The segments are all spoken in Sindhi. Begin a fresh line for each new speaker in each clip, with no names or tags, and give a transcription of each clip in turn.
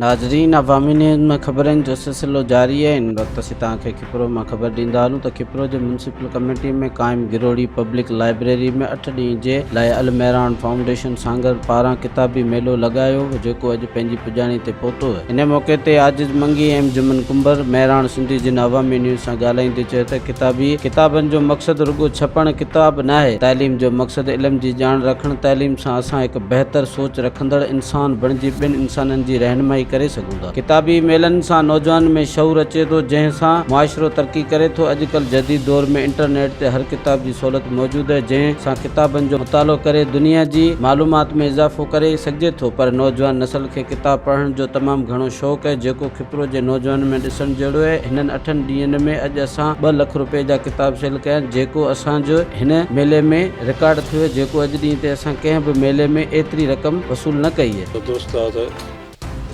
ناظرين عوامي نيوز ۾ خبرن جو سلسلو جاري آهي هن وقت اسين توهان کي کپرو مان خبر ڏيندا هلون ته کپرو جي ميونسپل ڪميٽي ۾ قائم گروڙي پبلڪ لائبريري ۾ اٺ ڏينهن جي لاء المهراڻ فائونڊيشن سانگهڙ پاران ڪتابي ميلو لڳايو ويو جيڪو اڄ پنهنجي پڄاڻي تي پهتو ان موقعي تي عاجز منگي ايم جمن ڪنڀر مهراڻ سنڌي جن عوامي نيوز سان ڳالهائيندي چيو ته ڪتابي ڪتابن جو مقصد رڳو ڇپڻ ڪتاب ناهي تعليم جو مقصد علم جي ڄاڻ رکڻ تعليم سان اسان هڪ بهتر سوچ رکندڙ انسان بڻجي ٻين انسانن جي رهنمائي ڪري سگهون ٿا. ڪتابي ميلن سان نوجوانن ۾ شعور اچي ٿو جنهن سان معاشرو ترقي ڪري ٿو. اڄڪلهه جديد دور ۾ انٽرنيٽ تي هر ڪتاب جي سهولت موجود آهي جنهن سان ڪتابن جو مطالعو ڪري دنيا جي معلومات ۾ اضافو ڪري سگهجي ٿو پر نوجوان نسل کي ڪتاب پڙهڻ جو تمام گهڻو شوق آهي جيڪو کپرو جي نوجوانن ۾ ڏسڻ جهڙو آهي. هنن اٺن ڏينهن ۾ اڄ اسان ٻه لک روپيه جا ڪتاب سيل ڪيا آهن جيڪو اسان جو هن ميلي ۾ رڪارڊ ٿيو آهي جيڪو اڄ ڏينهن تائين اسان ڪنهن به ميلي ۾ ايتري رقم وصول نه ڪئي آهي.
درست آهي ته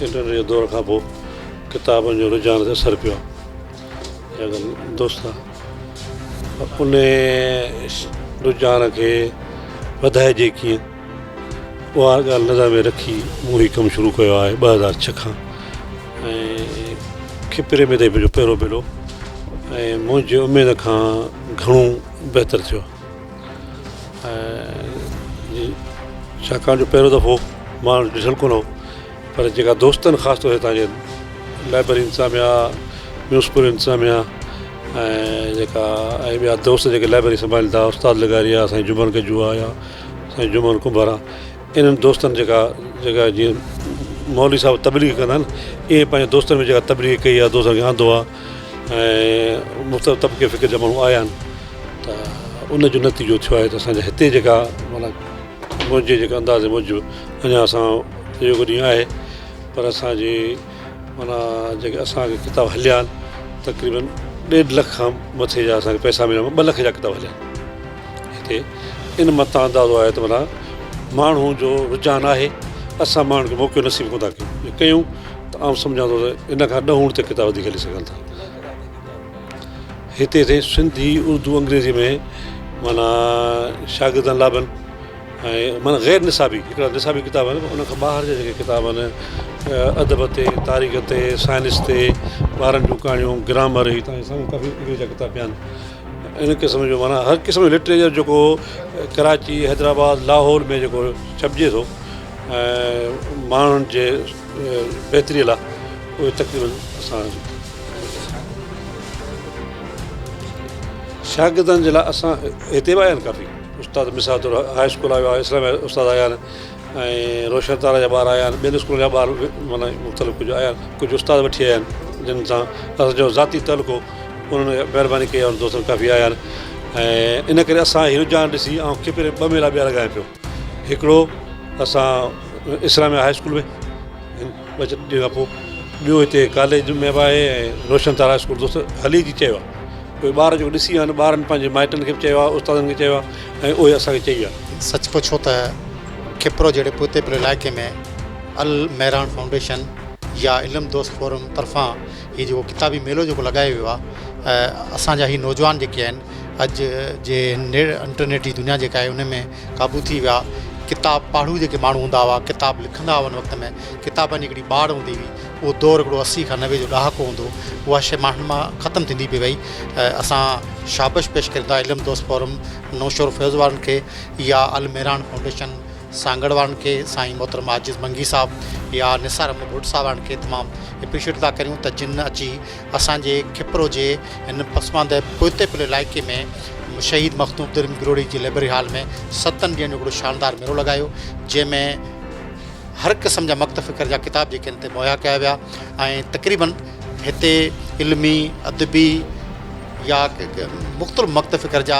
انٽرنيٽ جي دور کان پوء ڪتابن جو رجحان تي اثر پيو آهي اها ڳالهه درست آهي پر ان رجحان کي وڌائجي ڪيئن اها ڳالهه نظر ۾ رکي مون هي ڪم شروع ڪيو آهي 2006 کان ۽ کپري ۾ ته هي منهنجو پهريون ميلو ۽ منهنجي اميد کان گهڻو بهتر ٿيو ۽ ڇاڪاڻ جو پهريون دفعو مان ڏٺل ڪونه هو پر جيڪا دوستن خاص طور هتان جي لائبرري انتظاميا ميونسپل انتظاميا ۽ جيڪا ۽ ٻيا دوست جيڪي لائبرري سنڀالين ٿا استاد لغاري آ سائين جمن گجو آ يا سائين جمن ڪنڀر آ انهن دوستن جيڪا جيڪا جيئن مولوي صاحب تبليغ ڪندا آهن ائين پنهنجي دوستن ۾ جيڪا تبليغ ڪئي آ دوستن کي آندو آ ۽ مختلف طبقي فڪر جا ماڻهو آيا آهن ته ان جو نتيجو ٿيو آهي ته اسانجا هتي جيڪا معنيٰ منهنجي جيڪا اندازي موجب اڃا اسان اهو ڏينهن آهي پر اسانجي معنيٰ جيڪي اسانکي ڪتاب هليا آهن تقريبن ڏيڍ لک کان مٿي جا اسانکي پئسا مليا ٻه لک جا ڪتاب هليا هتي ان متان اندازو آهي ته معنيٰ ماڻهو جو رجحان آهي اسان ماڻهن کي موقعو نصيب ڪونه ٿا ڪيون ڪيون ته آئون سمجهان ٿو ته ان کان ڏهوڻ تي ڪتاب وڌيڪ هلي سگهن ٿا. هتي سائين سنڌي اردو انگريزي ۾ معنيٰ شاگردن لاء به آهن ۽ معنيٰ غير نصابي هڪڙا نصابي ڪتاب آهن ان کان ٻاهر جا جيڪي ڪتاب آهن ادب تي تاريخ تي سائنس تي ٻارن جون ڪهاڻيون گرامر هي تان سامهون ڪافي انگريزي جا ڪتاب پيا آهن ان قسم جو معنيٰ هر قسم جو لٽريچر جيڪو ڪراچي حيدرآباد لاهور ۾ جيڪو ڇپجي ٿو ۽ ماڻهن جي بهتري لاء اهي تقريبن اسان شاگردن جي لاء اسان هتي به آيا آهن ڪافي استاد مثال طور هاء اسڪول آيو آهي اسلاميه استاد آيا آهن ۽ روشن تارا جا ٻار آيا آهن ٻين اسڪولن جا ٻار معنيٰ مختلف ڪجهه آيا آهن ڪجهه استاد وٺي آيا آهن جن سان اسانجو ذاتي تعلق هو انهن مهرباني ڪئي آهي دوستن ڪافي آيا آهن ۽ ان ڪري اسان هي رجحان ڏسي آئون کپري ٻه ميلا ٻيا لڳايان پيو هڪڙو اسان اسلاميه هاء اسڪول ۾ ٻه چئن ڏينهن کان پوء ٻيو هتي ڪاليج ۾ به آهي ۽ روشن تارا اسڪول دوست هلي جي چيو آهي اهي ٻار جيڪو ڏسي ويا آهن ٻارن پنهنجي مائٽن کي به چيو آهي استادن کي چيو آهي ۽ اهي اسان کي چئي ويا.
سچ پڇو ته کپرو جهڙي پوئتي پيل علائقي ۾ المهراڻ فائونڊيشن يا علم دوست فورم طرفان هي جيڪو ڪتابي ميلو جيڪو لڳايو ويو آهي اسان جا هي نوجوان جيڪي آهن اڄ جي انٽرنيٽ جي دنيا جيڪا آهي ان ۾ قابو ٿي ويا ڪتاب پاڙهو جيڪي ماڻهو هوندا هئا ڪتاب لکندا هئا ان وقت ۾ ڪتابن جي هڪڙي ٻاڙ هوندي هئي اهو دور هڪڙو 80 کان 90 جو ڏهاڪو هوندو اها شيء ماڻهن مان ختم ٿيندي پئي وئي اسان شابش پيش ڪريون ٿا علم دوست فورم نوشهرو فيض وارن کي يا المهراڻ فائونڊيشن سانگهڙ وارن کي سائين محترم عاجز منگي صاحب يا نثار احمد ڀٽ صاحب وارن کي تمام اپريشيٽ ٿا ڪريون ته جن اچي اسان جي کپرو جي هن پسمانده پوئتي پيل علائقي ۾ شهيد مخدوم عبدالرحيم گروهڙي جي لئبرري هال ۾ ستن ڏينهن جو هڪڙو شاندار ميلو لڳايو جنهن ۾ هر قسم جا مڪتب فڪر جا ڪتاب جيڪي هتي مهيا ڪيا ويا ۽ تقريبن هتي علمي ادبي يا مختلف مڪتب فڪر جا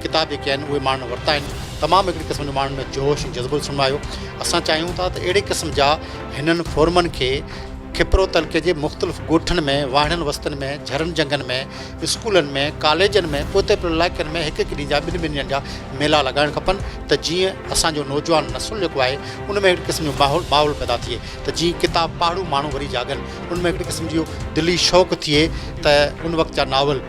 ڪتاب جيڪي آهن اهي ماڻهن ورتا آهن تمام هڪڙي قسم جو ماڻهن ۾ جوش ۽ جذبو ڏسڻ ۾ آيو اسان چاهيون ٿا ته اهڙي قسم جا هنن فورمن کي کپرو تعلقي جي مختلف ڳوٺن ۾ واهڻن وستين ۾ جهرن جهنگن ۾ اسڪولن ۾ ڪاليجن ۾ پوئتي پيل علائقن ۾ هڪ هڪ ڏينهن جا ٻن ٻن ڏينهن جا ميلا لڳائڻ کپن ته جيئن اسان جو نوجوان نسل جيڪو آهي ان ۾ هڪڙي قسم جو ماحول ماحول پيدا ٿئي ته جيئن ڪتاب پاڙهو ماڻهو وري جاڳن ان ۾ هڪڙي قسم جو دلي شوق ٿئي ته ان وقت جا ناول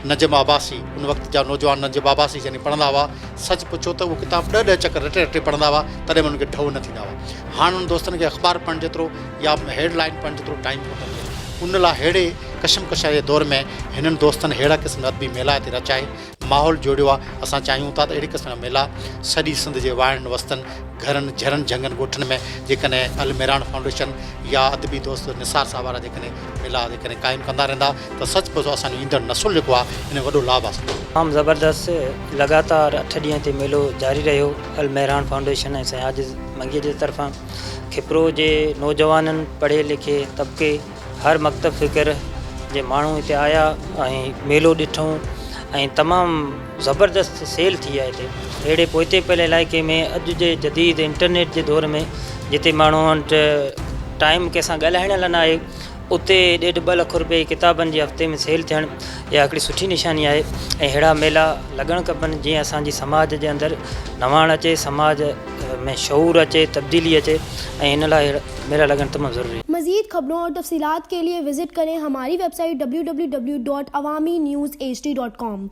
نجم عباسي ان وقت جا نوجوان نجم عباسي جڏهن پڙهندا هئا سچ پڇو ته اهو ڪتاب ڏهه ڏهه چڪر رٽي رٽي پڙهندا هئا تڏهن به انهن کي ڍؤ نه ٿيندا هئا. هاڻ انهن دوستن کي اخبار پڙهڻ جيترو يا هيڊ لائين پڙهڻ جيترو ٽائيم ڪونه ٿو ملي. ان لاء ههڙي ڪشمڪشا جي دور ۾ هنن دوستن ههڙا قسم جا ادبي ميلا هتي رچائي ماحول جوڙيو آهي. اسان چاهيون ٿا ته اهڙي قسم جا ميلا سڄي سنڌ جي واهڻن وستن، گهرن، جهرن جهنگن ڳوٺن ۾ جيڪڏهن المهراڻ فائونڊيشن يا ادبي دوست نثار صاحب وارا جيڪڏهن ميلا جيڪڏهن قائم ڪندا رهندا ته سچ پچ اسان جو ايندڙ نسل جيڪو آهي ان ۾ وڏو لاڀ حاصل ڪندو.
تمام زبردست لڳاتار اٺ ڏينهن تي ميلو جاري رهيو المهراڻ فائونڊيشن ۽ سائين عاجز منگيء جي طرفان کپرو جي نوجوانن پڙهي لکي طبقي هر مڪتب فڪر جي ماڻهو هتي آيا ۽ ميلو ڏٺئون ۽ تمام زبردست سيل ٿي آهي هتي اهڙي پوئتي پيل علائقي ۾ اڄ جي جديد انٽرنيٽ جي دور ۾ جتي ماڻهو وٽ ٽائيم ڪنهن سان ڳالهائڻ لاء نه آهي اتي ڏيڍ ٻه لک روپيه جي ڪتابن جي هفتي ۾ سيل ٿيڻ اها هڪڙي سٺي نشاني آهي ۽ اهڙا ميلا لڳڻ کپن جيئن اسان جي سماج جي اندر نواڻ اچي سماج ۾ شعور اچي تبديلي اچي ۽ ان لاء اهڙا ميلا لڳڻ تمام ضروري.
مزيد خبرون اور تفصيلات کے لئے وزٽ ڪرين ھماري website W W W dot Awami news H D dot com.